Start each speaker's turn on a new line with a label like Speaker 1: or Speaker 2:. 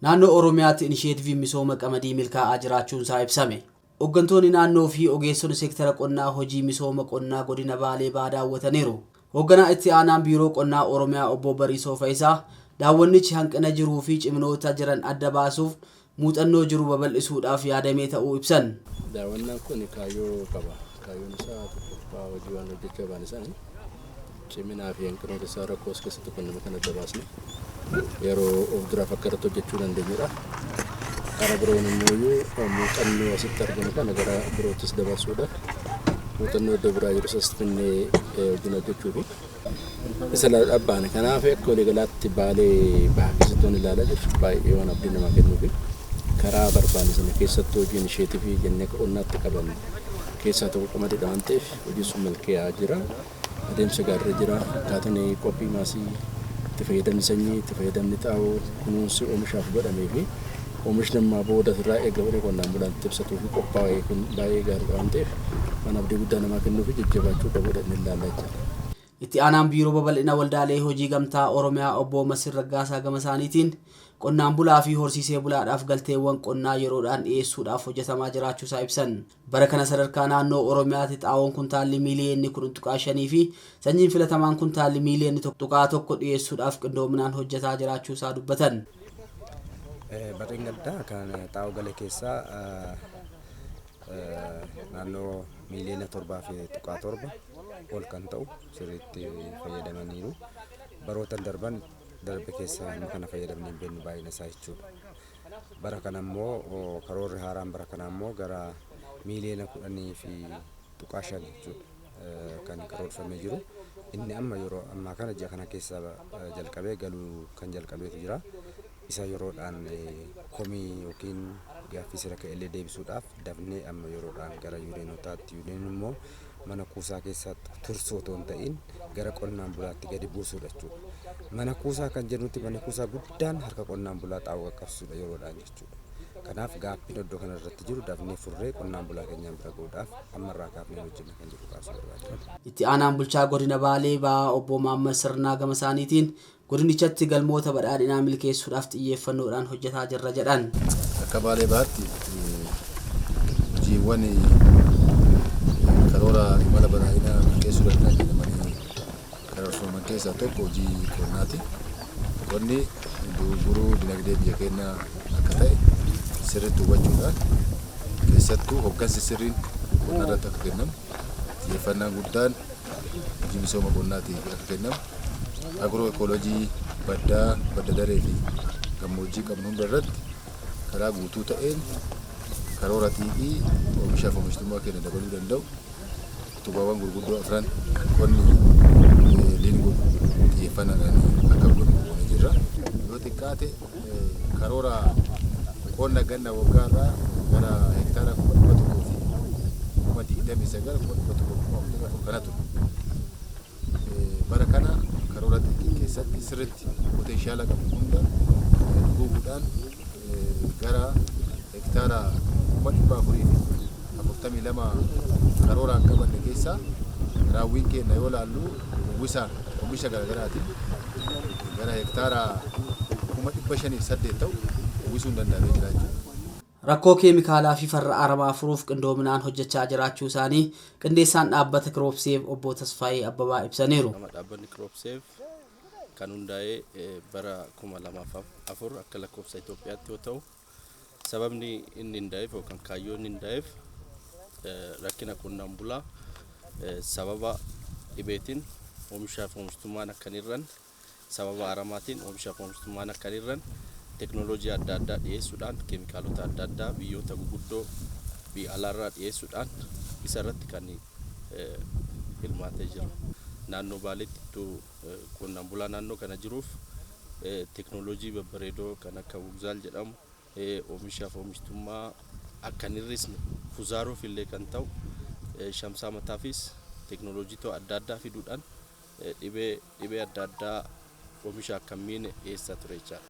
Speaker 1: Naannoo Oromiyaatti inisheetiviin misooma qamadii milkaa'aa jiraachuunsaa ibsame. Hooggantoonni naannoo fi ogeessonni seektara qonnaa hojii misooma qonnaa godina Baalee Bahaa daawwataniiru. Hoogganaa itti aanaan Biiroo Qonnaa Oromiyaa Obbo Bariisoo Fayisaa daawwannichi hanqina jiruu fi ciminoota jiran adda baasuuf muuxannoo jiru babal'isuudhaaf yaadamee ta'uu ibsan.
Speaker 2: Daawwannaan kun kaayyoo qaba. Kaayyoon isaa tokkoffaa hojii waan hojjechaa ba'an isaanii ciminaa fi hanqinoota isaa rakkoo as keessatti qunname kan adda baasne yeroo of duraaf akka irratti hojjechuu dandeenyudha. Karaa biroon immoo muuxannoo asitti argamu kana gara biroottis dabarsuudha. Muuxannoo iddoo biraa jiru isas finnee wajjin hojjechuu fi isa dhaabbaane. Kanaaf akka waliigalaatti Baalee Bahaa keessatti waan ilaalaa jirru baay'ee waan abdii namaa kennuu fi karaa barbaanne sana keessattuu hojii inisheetivii jennee qonnaatti qabanne keessaa tokko qamadiidha waan ta'eef hojii sun milkaa'aa jira. Adeemsa gaariirra jira. Akkaataan qophii maasii, itti fayyadamni sanyii, itti fayyadamni xaa'oo, kunuunsi oomishaaf godhamee fi oomishni ammaa booda irraa eegamu qonnaan bulaan itti ibsatuu fi qophaa'e kun baay'ee gaariidha waan ta'eef waan abdii guddaa namaa kennuu fi jajjabaachuu qabudha inni ilaallaa jechuudha.
Speaker 1: Itti aanaan Biiroo Babal'ina Waldaalee Hojii Gamtaa Oromiyaa Obbo Masir Raggaasaa gama isaaniitiin qonnaan bulaa fi horsiisee bulaadhaaf galteewwan qonnaa yeroodhaan dhiyeessuudhaaf hojjetamaa jiraachuusaa ibsan. Bara kana sadarkaa naannoo Oromiyaatti xaa'oon kuntaalli miiliyoonni 10.5 fi sanyiin filatamaan kuntaalli miiliyoonni 1.1 dhiyeessuudhaaf qindoominaan hojjetaa jiraachuusaa dubbatan.
Speaker 3: Barreen gaddaa kan xaa'oo gale keessaa naannoo miiliyoona 7.7 ol kan ta'u sirriitti fayyadamaniiru. Barootan darban darbe keessa amma kana fayyadamnee hin beeknu baay'ina isaa jechuudha. Bara kana immoo karoorri haaraan bara kana immoo gara miiliyoona 10.5 jechuudha kan karoorfamee jiru. Inni amma yeroo ammaa kana ji'a kana keessa jalqabee galuu kan jalqabeetu jira. Isa yeroodhaan komii yookiin gaaffii sira ka'e illee deebisuudhaaf dafnee amma yeroodhaan gara yuuniyonotaatti, yuuniyoon immoo mana kuusaa keessatti tursuu otoo hin ta'in gara qonnaan bulaatti gadi buusuudha jechuudha. Mana kuusaa kan jennutti mana kuusaa guddaan harka qonnaan bulaa xaa'oo qaqqabsiisuudha yeroodhaan jechuudha. Kanaaf gaaffiin iddoo kana irratti jiru dafnee furree qonnaan bulaa keenyaan bira gahuudhaaf ammarraa kaafnee hojjenna kan jedhu kaasuu barbaada.
Speaker 1: Itti aanaan bulchaa godina Baalee Bahaa Obbo Mahammad Sirnaa gama isaaniitiin godinichatti galmoota badhaadhinaa milkeessuudhaaf xiyyeeffannoodhaan hojjetaa jirra jedhan.
Speaker 4: Akka Baalee Bahaatti hojiiwwan karoora imala badhaadhinaa milkeessuu danda'an jedhamanii karoorfaman keessaa tokko hojii qonnaati. Qonni bu'uura dinagdee biyya keenyaa akka ta'e sirriitti hubachuudhaan keessattuu hoggansi sirriin qonna irratti akka kennamu xiyyeeffannaan guddaan hojii misooma qonnaatiif akka kennamu agiroo ekooloojii baddaa, badda daree fi gammoojjii qabnu hunda irratti karaa guutuu ta'een karoora xiiqii oomishaaf oomishtummaa keenya dabaluu danda'u utubaawwan gurguddoo afran qonni liin godhu xiyyeeffannaadhaan akka godhamu goonee jirra. Yoo xiqqaate karoora qonna ganna waggaarraa gara hektaara 129,000 144,000 kana ture. Bara kana karoora xiiqii keessatti sirriitti potenshaala qabu hunda dhuguudhaan gara hektaara 442,000 karooraan qabanne keessaa raawwiin keenya yoo laallu uwwisa oomisha garaagaraatiin gara hektaara 508,000 ta'u uwwisuun danda'amee jira jechuudha.
Speaker 1: Rakkoo keemikaalaa fi farra aramaa furuuf qindoominaan hojjechaa jiraachuu isaanii qindeessaan dhaabbata Kiroopseef Obbo Tasfaayee Abbabaa ibsaniiru.
Speaker 2: Dhaabbanni Kiroopseef kan hundaa'e bara 2004 akka lakkoofsa Itoophiyaatti yoo ta'u, sababni inni hundaa'eef yookaan kaayyoon inni hundaa'eef rakkina qonnaan bulaa sababa dhibeetiin oomishaaf oomishtummaan akka hin hir'anne, sababa aramaatiin oomishaaf oomishtummaan akka hin hir'anne teknooloojii adda addaa dhiyeessuudhaan keemikaalota adda addaa biyyoota guguddoo biyya alaarraa dhiyeessuudhaan isa irratti kan hirmaatee jira. Naannoo Baaleetti qonnaan bulaa naannoo kana jiruuf teknooloojii babbareedoo kan akka Wugzaal jedhamu oomishaaf oomishtummaa akka hin hir'isne fuzaaruuf illee kan ta'u shamsaa mataafis teknooloojii adda addaa fiduudhaan dhibee adda addaa oomisha akka hin miine dhiyeessaa ture jechaadha.